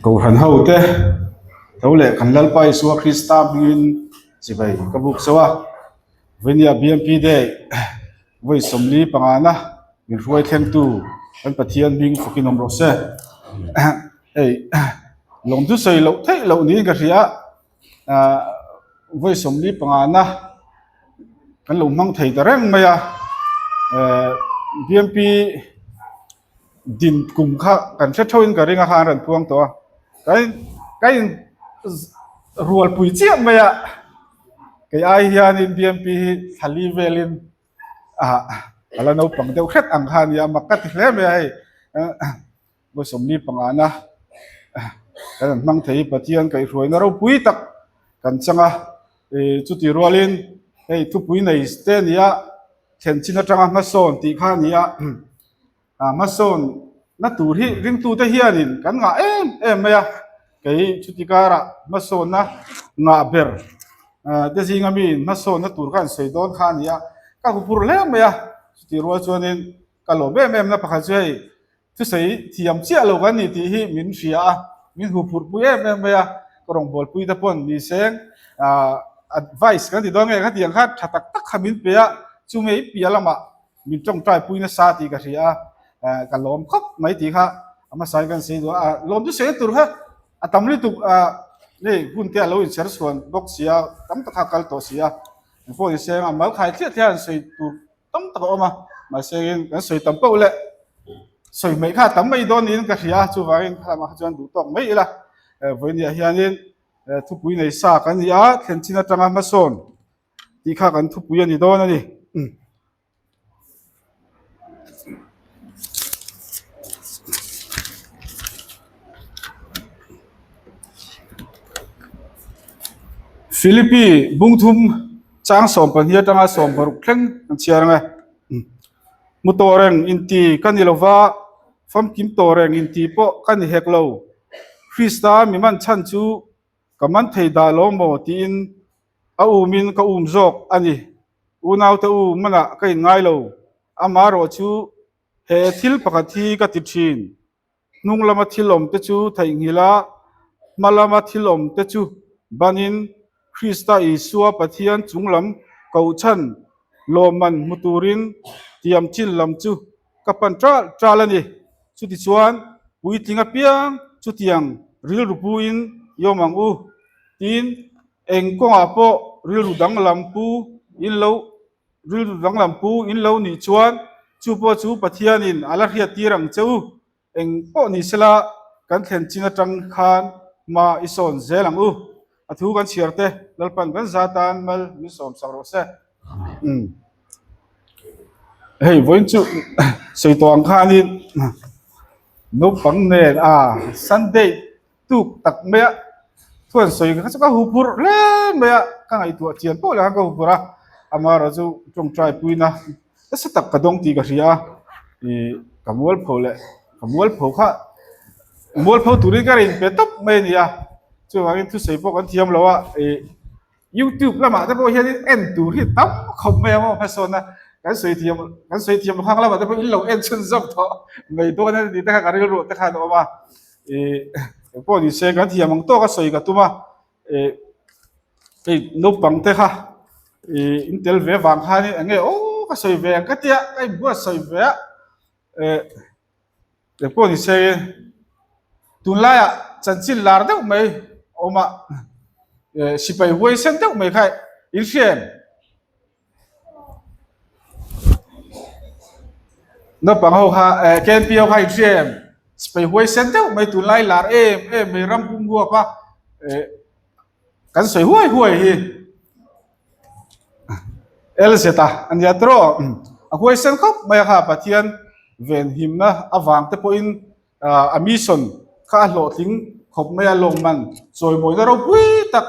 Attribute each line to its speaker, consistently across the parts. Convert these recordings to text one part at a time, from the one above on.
Speaker 1: Kohhran ho te tho leh kan Lalpa Isua Krista hmingin chibai ka buk chauh a Vainia BMP Day vawi 45 na min hruai thlengtu kan Pathian hming fakin awm rawh se hei lawmthu sawi loh theih loh niin ka hria a. ah vawi 45 na kan lo hmang thei ta reng mai a eh BMP din kum kha kan hre theuhin ka ring a kha an rawn puang tawh a ka in ka in rualpui chiah mai a kei ai hianin BMP hi thla li velin ah a la naupang deuh hret ang kha a ni a mak ka ti hle mai a hei Vawi 45 na kan han hmang thei Pathian kaihhruaina ropui tak kan chang a, ih chuti rualin hei thupui nei te a ni a, thlen chin atanga hmasawn tih kha a ni a, ah hmasawn na tur hi ringtute hianin kan ngah em em mai a, kei chuti karah hmasawnna ngah ber ah te zinga mi hmasawnna tur kha an sawi dawn kha a ni a, ka huphur hle mai a, chuti rual chuanin ka lawm em em na pakhat chu hei. Thusawi thiam chiah lo kan ni tih hi min hria a, min huphurh pui em em mai a, ka rawngbawlpui te pawn ni seng ah advice kan ti dawn nge khatiang kha tha tak tak kha min pe a, chu ngei piah lamah min tawngtai pui nasa tih ka hria a, eh ka lawm khawp mai tih kha a hmasa in kan sawi duh a, lawm chu sawi tur kha a tam lutuk ah hei hun te a lo inchher chhuan bawk si a, tam tak kha a kal tawh si a, engpawh ni seng a mal khai thliah thliah an sawi tur. tam tak a awm a mahse in kan sawi tam pauh leh sawi hmeih kha a tam mai dawn niin ka hria a chuvangin kha lamah kha chuan duh tawk mai ila eh vawinia hianin eh thupui nei sa kan ni a thlen chin atanga hmasawn tih kha kan thupui a ni dawn a ni. Philippi bungthum chang 12 atanga 16 thleng an chhiar ang e. Hmu tawh reng inti ka ni lova, famkim tawh reng inti pawh ka ni hek lo. Krista mi man chhan chu ka man thei dah lo maw tiin a umin ka um zawk a ni. Unaute u manah ka inngai lo, amaherawh chu he thil pakhat hi ka ti thin. Hnung lama thil awm te chu theihnghilh a, hma lama thil awm te chu banin Krista Isua Pathian chung lam kohchhan lawmman hmu turin tiam chin lam chu ka pan ṭal ṭal a ni. Chutichuan puitling apiang chutiang rilru puin i awm ang u tiin eng kawngah pawh rilru danglam pu in lo Rilru danglam pu in lo nih chuan chu pawh chu Pathianin a la hriat tir ang che u. Eng pawh ni sela kan thlen chin atang khan hma i sawn zel ang u. A thu kan chhiar te Lalpan kan za tan mal min sawm sak rawh se. Umm. Hei vawiin chu sawi tawh ang khanin naupang nen a Sunday tuk tak mai a thu an sawi kha chu ka huphurh hle mai a ka ngaihtuah chian pawh leh khan ka huphurh a amaherawh chu tawngtai puina nasa tak ka dawng tih ka hria a ih ka mualpho leh ka mualpho kha mualpho turin ka rawn inpe tawp mai a ni a chuvangin thusawi pawh kan thiam lo a ih. Youtube lamah te pawh hianin en tur hi tam khawp mai ang aw hmasawn a, kan sawi thiam kan sawi thiam khang lamah te pawh in lo en chhun zawk tawh mai dawn a ni tih te kha ka rilru te khan a awm a, ih engpawh ni se kan thiam ang tawk a sawi ka tum a, ih hei naupang te kha ih in tel ve vang khanin eng nge aw ka sawi ve ang ka tia ka inbuatsawi ve a, eh. Engpawh ni se tunlaiah chanchin lar deuh mai a awm a, eh sipai huaisen deuh mai kha in hria em? Naupang ho kha eh KNP ho kha in hria em? Sipai huaisen deuh mai tunlai lar em em mai ram pum huap a eh kan sawi huai huai hi. LZ a a nia tawh a huaisen khawp mai a kha Pathian venhimna avang te pawhin a mission kha a hlawhtling khawp mai a lawmman chawimawina ropui tak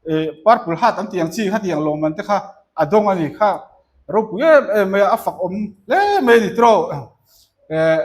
Speaker 1: ih purple heart an tih ang chi khatiang lawmman te kha a dawng a ni kha ropui em em mai a a fak awm hle mai a ni tawh eh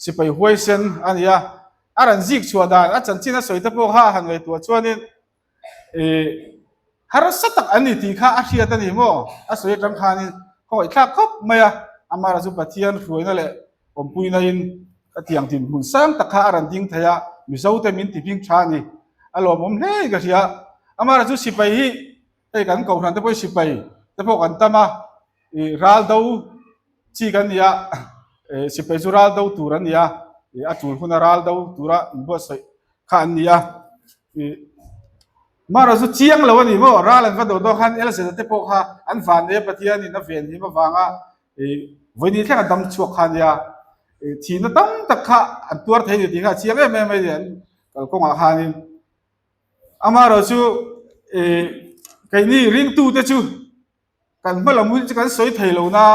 Speaker 1: sipai huaisen a ni a a rawn zik chhuah dan a chanchin a sawi te pawh kha a han ngaihtuah chuanin. Ih harsa tak an ni tih kha a hriat a ni maw? A sawi atang khanin. Khawngaihthlak khawp mai a, amaherawhchu Pathian hruaina leh awmpuina in ka tiang dinhmun sang tak kha a rawn ding thei a, Mizote min ti hming tha a ni. A lawmawm hle ka hria. Amaherawhchu sipai hi hei kan kohhran te pawh hi sipai te pawh kan tam a, ih ral do chi kan ni a, ih sipai chu ral do tur an ni a, ih a tul huna ral do tura inbuatsaih kha an ni a, ih Mara chu chiang lo a ni maw? Ral an va dawh dawh khan Elzeta te pawh kha an van e Pathianin a ven him avanga ih vawiin thleng a dam chhuak kha a nia. Ih thihna tam tak kha an tuar thei a ni tih kha a chiang em em a ni an kalkawngah khanin. Amaherawh chu ih keini ringtute chu Kan hma lam hun chu kan sawi thei lo na,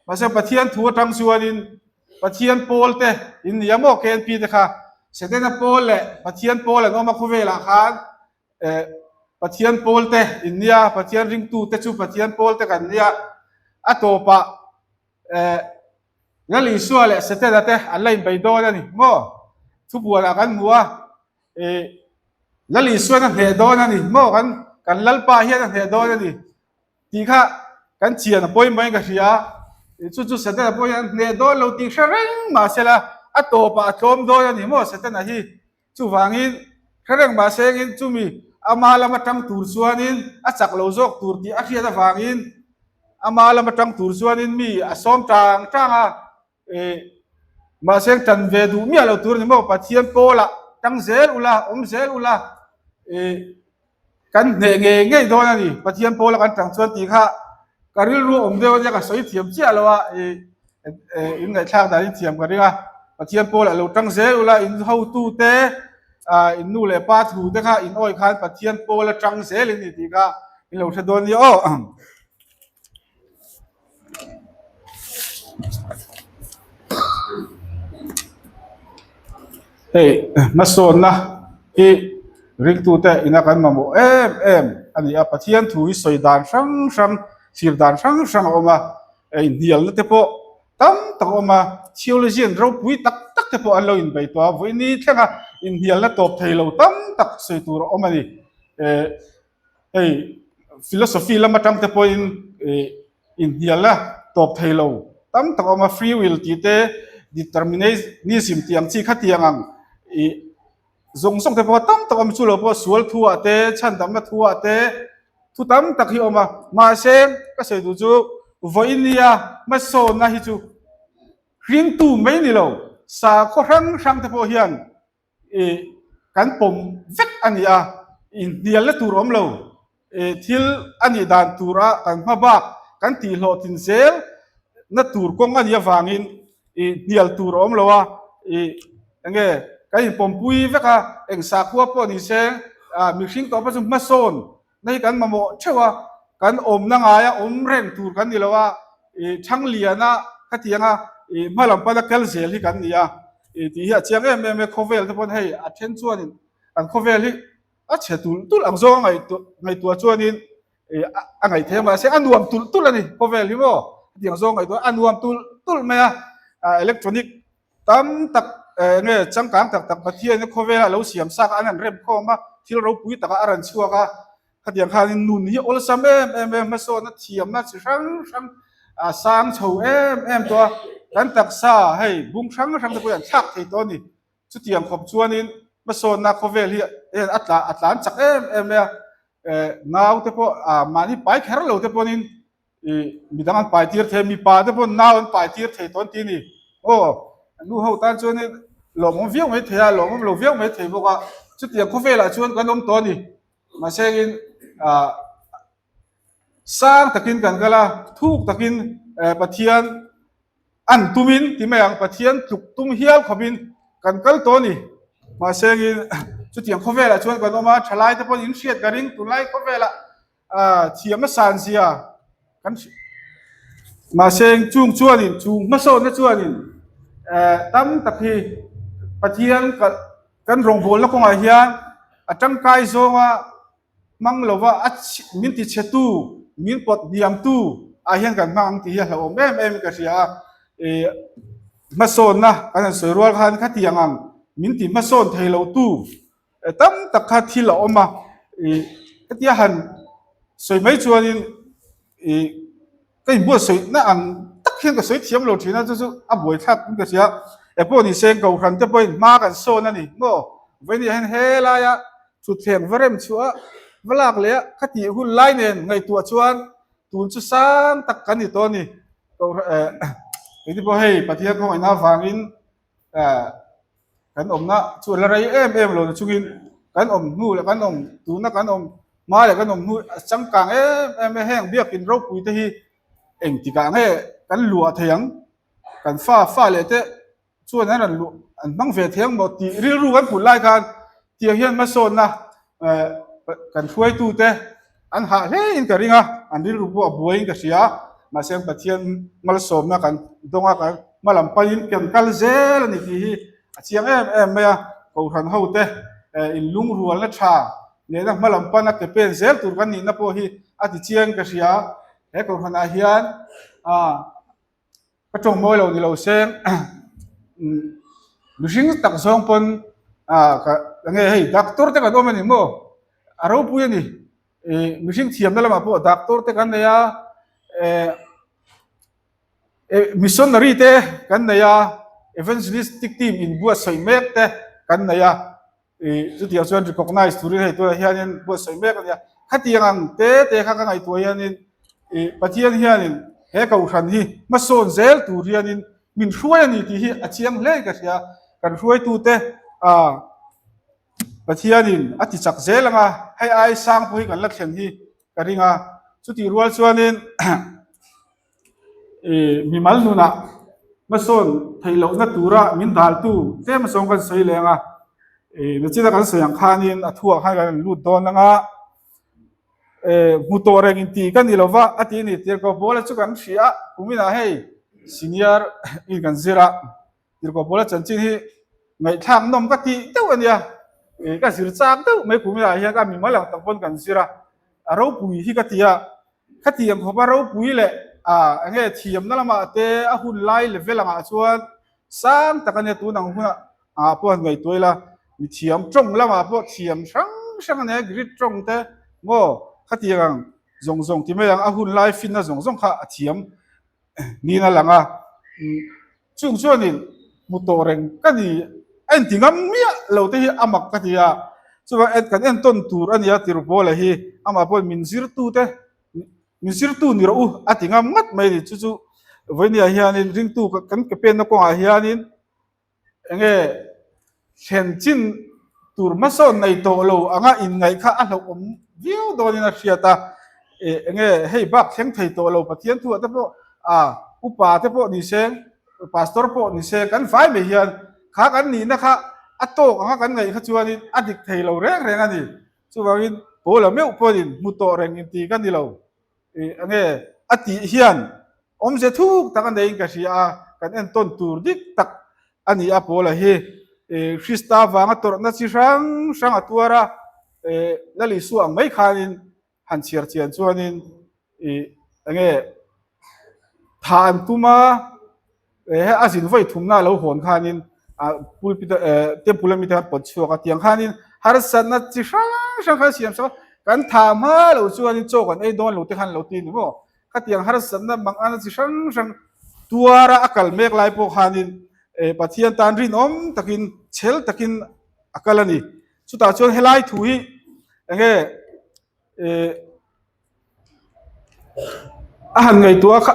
Speaker 1: mahse Pathian thu atang chuanin Pathian pawl te in nia maw KNP te kha Setana pawl leh Pathian pawl an awm a khawvelah khan eh Pathian pawl te in nia Pathian ringtu te chu Pathian pawl te kan nia a tawpah eh Lal Isua leh Setana te an la inbei dawn a ni maw thubuanah kan hmu a eh Lal Isuan a hneh dawn a ni maw kan kan Lalpa hian a hneh dawn a ni tih kha kan chian a pawimawh in ka hria a chu chu Setana pawh hian hneh dawn lo tih hre reng mahsela a tawpah a tlawm dawn a ni maw Setana hi chuvangin hre reng mahse engin chumi ama lama tang tur chuanin a chak lo zawk tur tih a hriat avangin ama lama tang tur chuanin mi a sawm tang tang a. Eh, mahse tan ve duh miah lo tur a ni maw? Pathian pawlah tang zel ula, awm zel ula, eh, kan hneh ngei ngei dawn a ni. Pathian pawla kan tang chuan tih kha ka rilru awm deuh ania ka sawi thiam chiah lo a, eh, eh, in ngaihthlak dan in thiam ka ring a. Pathian pawlah lo tang zel ula, in hotute, ah, in nu leh pa thu te kha in awi khan Pathian pawla tang zel in ni tih kha in lo hre dawn nia aw. Hei hmasawnna hi ringtute ina kan mamawh em em a ni a Pathian thu hi sawi dan hrang hrang thlir dan hrang hrang a awm a inhnialna te pawh tam tak a awm a theologian ropui tak tak te pawh an lo inbei tawh a vawiin ni thlenga inhnialna tawp thei lo tam tak sawi tur a awm a ni eh. Hei philosophy lam atang te pawhin ih inhnialna tawp thei lo tam tak a awm a, free will tih te determinism tih ang chi khatiang ang ih zawng zawng te pawh tam tak a awm chu lo pawh sual thu ah te chhandamna thu ah te thu tam tak hi a awm a mahse ka sawi duh chu vawiin nia hmasawnna hi chu hringtu mai ni lo sakhaw hrang hrang te pawh hian ih kan pawm vek a ni a, inhnialna tur awm lo ih thil a nih dan tura kan hma bak kan tih hlawhtlin zel na tur kawng a nih avangin ih hnial tur a awm lo a, ih eng nge kan inpawmpui vek a, eng sakhua pawh ni se ah mihring tawh pawh chu hmasawn na hi kan mamawh theuh a, kan awmna ngaia awm reng tur kan ni lo a, ih Thangliana khatianga ih hma lam pana kal zel hi kan ni a, ih tih hi a chiang em em e, khawvel te pawn hei a then chuanin an khawvel hi a chhe tulh tulh ang zawng a ngaihtuah ngaihtuah chuanin ih a ngaih theih a mahse a nuam tulh tulh a ni khawvel hi maw hetiang zawng ngaihtuah a nuam tulh tulh mai a, ah electronic Tam tak eng nge changkang tak tak Pathianin khawvela a lo siam sak a, an han rem khawm a, thil ropui takah a rawn chhuak a, khatiang khanin nun hi awlsam em em em, hmasawnna thiamna chi hrang hrang a sang chho em em tawh a, kan taksa hei bung hrang hrang te pawh hi an thlak thei tawh a ni. Chutiang khawp chuanin hmasawnna khawvel hi a tla a tlan chak em em mai a, nau te pawh mahni pai kher lo te pawhin ih midang an pai tir thei mipa te pawh nau an pai tir thei tawn tih a ni aw nu ho tan chuan in lawmawm viau mai thei a lawmawm lo viau mai thei bawk a chutiang khawvelah chuan kan awm tawh a ni mahse in ah sang takin kan kal a thuk takin eh Pathian an tumin ti mai ang Pathian tluk tum hial khawpin kan kal tawh a ni mahse in chutiang khawvelah chuan kan awm a thalai te pawh in hriat ka ring tunlai khawvelah thiam a san zia kan mahse chung chuanin chung hmasawnna chuanin tam tak hi Pathian kan rawngbawlna kawngah hian a tangkai zawnga hmang lova a min ti chhetu min pawt hniamtu ah hian kan hmang ang tih hi a hlauhawm em em in ka hria a ih hmasawnna kan han sawi rual khan khatiang ang min ti hmasawn thei lo tu Tam tak kha thil a awm a, ih hetia han sawi mai chuanin ih. Ka inbuatsaihna ang tak hian ka sawi thiam lo thin a, chu chu a buaithlak in ka hria. E pawh ni se Kohhran te pawhin hma kan sawn a ni maw? Vawinia hian helaia thutthleng va rem chhuah a, va lak leh a, ka tih hun lai nen ngaihtuah chuan tun chu sang tak kan ni tawh a ni. Kohhran eh keini pawh hei Pathian khawngaihna avangin eh kan awmna chu a la rei em em lo na chungin kan awm hnu leh kan awm tuna kan awm hma leh kan awm hnu a changkang em em e heng biakin ropui te hi engtikah nge kan luah thei ang kan fa fa leh te chuan an rawn luh an hmang ve thei ang maw tih rilru kan put lai khan tiang hian hmasawnna eh kan hruaitu te An hah hlein ka ring a, an rilru pawh a buaiin ka hria. Mahse Pathian malsawmna kan dawng a, kan hmalam panin kan kal zel a ni tih hi a chiang em em mai a. Kohhran hote inlungrualna tha nena hmalam pana ke pen zel tur kan nihna pawh hi a ti chiangin ka hria. He kohhranah hian Ka tawng mawi lo ni lo se mihring tak zawng pawn ah ka enge hei doctor te kan awm a ni maw a ropui a ni ih mihring thiamna lamah pawh doctor te kan nei a eh eh missionary te kan nei a evangelistic team inbuatsaih mek te kan nei a. Ih chutiang chuan recognize turin hei tunah hianin buatsaih mek a nia. Khatiang ang te te kha ka ngaihtuah hianin ih Pathian hianin he kohhran hi hmasawn zel tur hianin min hruai a ni tih hi a chiang hle ka hria. Kan hruaitute ah Pathianin a ti chak zel ang a, hei ai sang pawh hi kan la thlen hi ka ring a. Chutih rual chuanin Ih mimal nunah hmasawn theih lohna tura min daltu tlem zawng kan sawi leng a, ih nachina kan sawi ang khanin a thuah khan kan lut dawn ang a, eh hmu tawh reng inti ka ni lova a ti a ni tirhkoh Paula chu kan hria a, kuminah hei senior in kan zir a, tirhkoh Paula chanchin hi ngaihthlak nawm ka tih deuh a nia, ih ka zir chak deuh mai kuminah hian ka mimal ang tak pawn kan zir a, a ropui hi ka ti a. Khatiang khawpa ropui leh ah enge thiamna lamah te a hun lai level angah chuan sang tak a nia tun ang hunah ah pawh han ngaihtuah ila mithiam tawng lamah pawh thiam hrang hrang a nia Greek tawng te maw khatiang ang zawng zawng ti mai ang a hun lai finna zawng zawng kha a thiam niin a lang a. Chung chuanin hmu tawh reng ka ni a inti ngam miah lo te hi a mak ka ti a, chuvang en kan entawn tur a nia ti Rupawla hi amah pawhin min zirtu te min zirtu ni rawh u a ti ngam ngat mai a ni. Chu chu vawinia hianin ringtu kan ke penna kawngah hianin enge thlen chin tur hmasawn nei tawh lo anga inngaih kha a hlauhawm viau dawnin a hriat a, eh enge hei bak thleng thei tawh lo Pathian thuah te pawh a upa te pawh ni se pastor pawh ni se kan vai mai hian kha kan nihna kha a tawk anga kan ngaih kha chuanin a dik thei lo reng reng a ni. Chuvangin Paula meuh pawhin hmu tawh reng inti ka ni lo. Ih enge a tih hian awmze thuk tak a neiin ka hria a, kan entawn tur dik tak a ni a Paula hi ih Krista vanga tawrhna chi hrang hrang a tuar a, ih Lal Isua ang mai khanin han chhiar chian chuanin ih enge thah an tum a. He a zin vawi thumna a lo hawn khanin ah pulpit eh temple ami te khan pawt chhuak a tiang khanin harsatna chi hrang hrang khan siam sak a kan tha hma lo chuanin chaw kan ei dawn lo te khan lo ti a ni maw khatiang harsatna mang ana chi hrang hrang tuara a kal mek lai pawh khanin eh Pathian tan rinawm takin chhel takin a kal a ni chutah chuan helai thu hi enge eh. A han ngaihtuah kha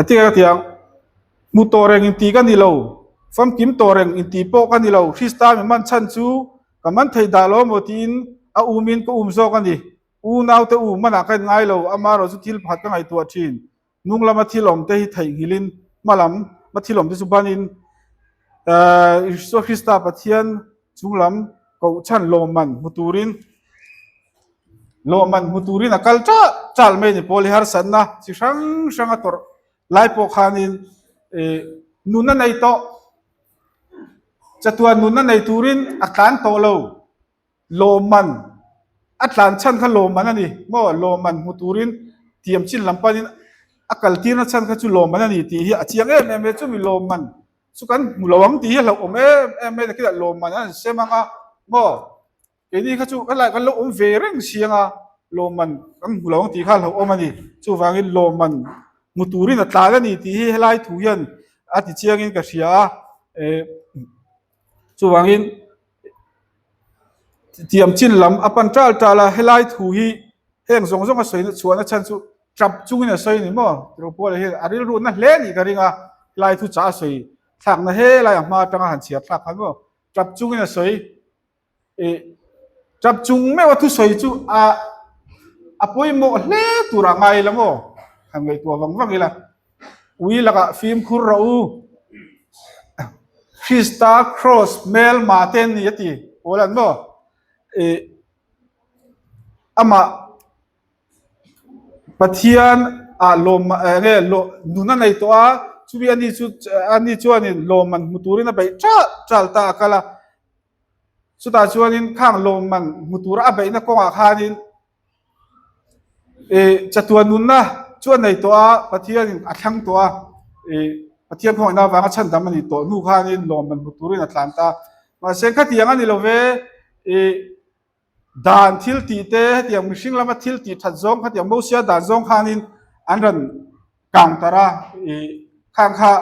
Speaker 1: ati a tiang hmu tawh reng inti ka ni lo famkim tawh reng inti pawh ka ni lo Krista mi man chhan chu ka man thei dah lo maw tiin a umin ka um zawk a ni unaute u manah ka in ngai lo amaherawh chu thil pakhat ka ngaihtuah thin Hnung lama thil awm te hi theihnghilhin hma lam a thil awm te chu banin Isua Krista Pathian chung lam kohchhan lawmman hmu turin lawmman hmu turin a kal ṭalh ṭalh mai a ni. Pawl hi harsatna chi hrang hrang a tawrh lai pawh khanin nun a nei tawh chatuan nun a nei turin a tlan tawh lo. Lawmman, a tlan chhan kha lawmman a ni maw? Lawmman hmu turin tiam chin lam panin a kal tirna chhan kha chu lawmman a ni tih hi a chiang em em e. Chumi lawmman chu kan hmu lo ang tih hi a hlauhawm em em e. Nakhinah lawmman an sem ang a maw? Keini kha chu helai kan lo awm ve reng si ang a. Lawmman kan hmu lo ang tih kha hlauhawm a ni. Chuvangin lawmman hmu turin a tlan a ni tih hi helai thu hian a ti chiangin ka hria a. Chuvangin tiam chin lam a pan tal tal a, helai thu hi heng zawng zawng a sawi chhuahna chhan chu tap chungin a sawi a ni maw? Tirhkoh hian a rilruhna hle nih ka ring a, helai thu chah a sawi thlakna helai a hma atanga han chhiar thlak khan maw tap chungin a sawi. Ih tap chung meuh a thusawi chu a a pawimawh hle tur ah ngai ila maw? Han ngaihtuah vang vang ila. Ui lakah fimkhur rawh u. Krista cross hmel mah te an ni a ti pawl an maw? Ih amah Pathian ah lawm eng nge nun a nei tawh a, chumi ani chu ani chuanin lawmman hmu turin a beih ṭalh ṭalh ta a kal a. Chutah chuanin khang lawmman hmu tura a beihna kawngah khanin ih chatuan nunna chu a nei tawh a, Pathianin a thlang tawh a, ih Pathian khawngaihna avanga chhandam a nih tawh hnu khanin lawmman hmu turin a tlan ta. Mahse khatiang a ni lo ve, ih dan thil tih te hetiang mihring lama thil tih that zawng khatiang Mosia dan zawng khanin an rawn kang tar a, ih khang kha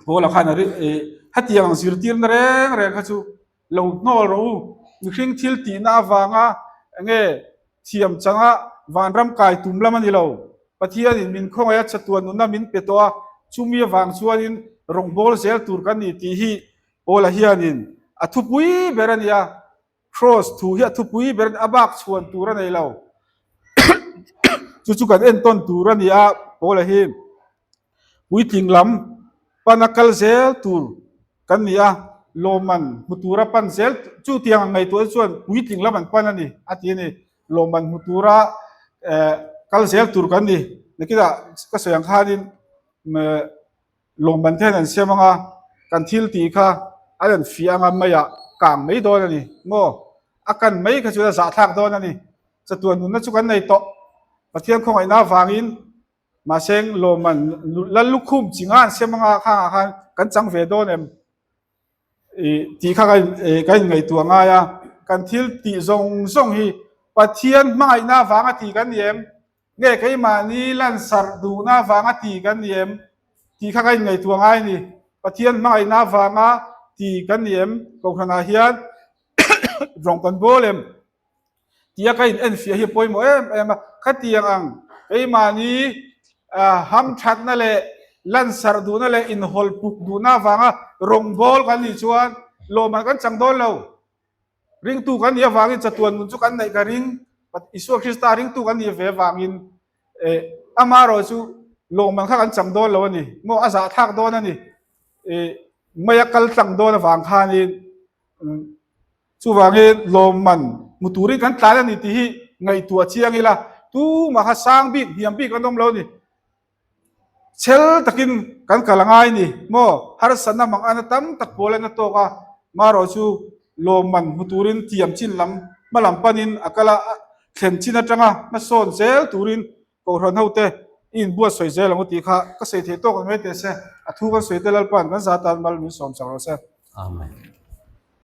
Speaker 1: Paula khan a ri ih hetiang zirtirna reng reng kha chu lo hnawl rawh u, mihring thil tihna avanga enge thiam changa vanram kai tum lam a ni lo. Pathianin min khawngaih a chatuan nunna min pe tawh a, chumi avang chuanin rawngbâwl zel tur kan ni tih hi Paula hianin a thupui ber a ni a, Cross thu hi a thupui ber a ni, a bak chhuan tur a nei lo. Chu chu kan entawn tur a ni a, Paula hi puitling lam pana kal zel tur kan ni a, lawmman hmu tura pan zel chu tiang ang ngaihtuah chuan puitling lam an pan a ni a ti a ni. Lawmman hmu tura kal zel tur kan ni. Nakinah ka sawi ang khanin Lawmman te hian an siam ang a, kan thil tih kha an rawn fiah ang a, meiah kang mai dawn a ni maw? A kan mai kha chuan a zahthlak dawn a ni. Chatuan nunna chu kan nei tawh. Pathian khawngaihna avangin mahse lawmman lal lukhum chi nga an siam ang a, khangah khan kan chang ve dawn em? Ih tih kha kan inngaihtuah ngai a, kan thil tih zawng zawng hi Pathian hmangaihna avanga tih kan ni em? Nge keimahni lansarh duhna avanga ti kan ni em? Tih kha ka inngaihtuah ngai a ni. Pathian hmangaihna avanga ti kan ni em? Kohhranah hian rawng kan bawl em? Tia ka in enfiah hi a pawimawh em em a. Khatiang ang keimahni hamthatna leh lansarh duhna leh inhawlpuk duhna avanga rawng bawl kan nih chuan lawmman kan chang dawn lo. Ringtu kan nih avangin chatuan nun chu kan neih ka ring, Isua Krista ringtu kan nih ve avangin eh amaherawh chu lawmman kha kan chang dawn lo a ni, maw a zahthlak dawn a ni, eh mei a kal tlang dawn avang khanin chuvangin lawmman hmu turin kan tlan a ni tih hi ngaihtuah chiang ila tumah kha sang bik hniam bik an awm lo a ni. Chhel takin kan kal a ngai ni maw? Harsatna mang ana tam tak pawl an a tawk a, marawh chu lawmman hmu turin tiam chin lam hma lam panin a kal a, thlen chin atanga hmasawn zel turin Kohhran hote i inbuatsawi zel ang u tih kha ka sawi theih tawk ang mai teh se, a thu kan sawi te Lalpa'n kan zatan mal min sawm chak rawh se.
Speaker 2: Amen.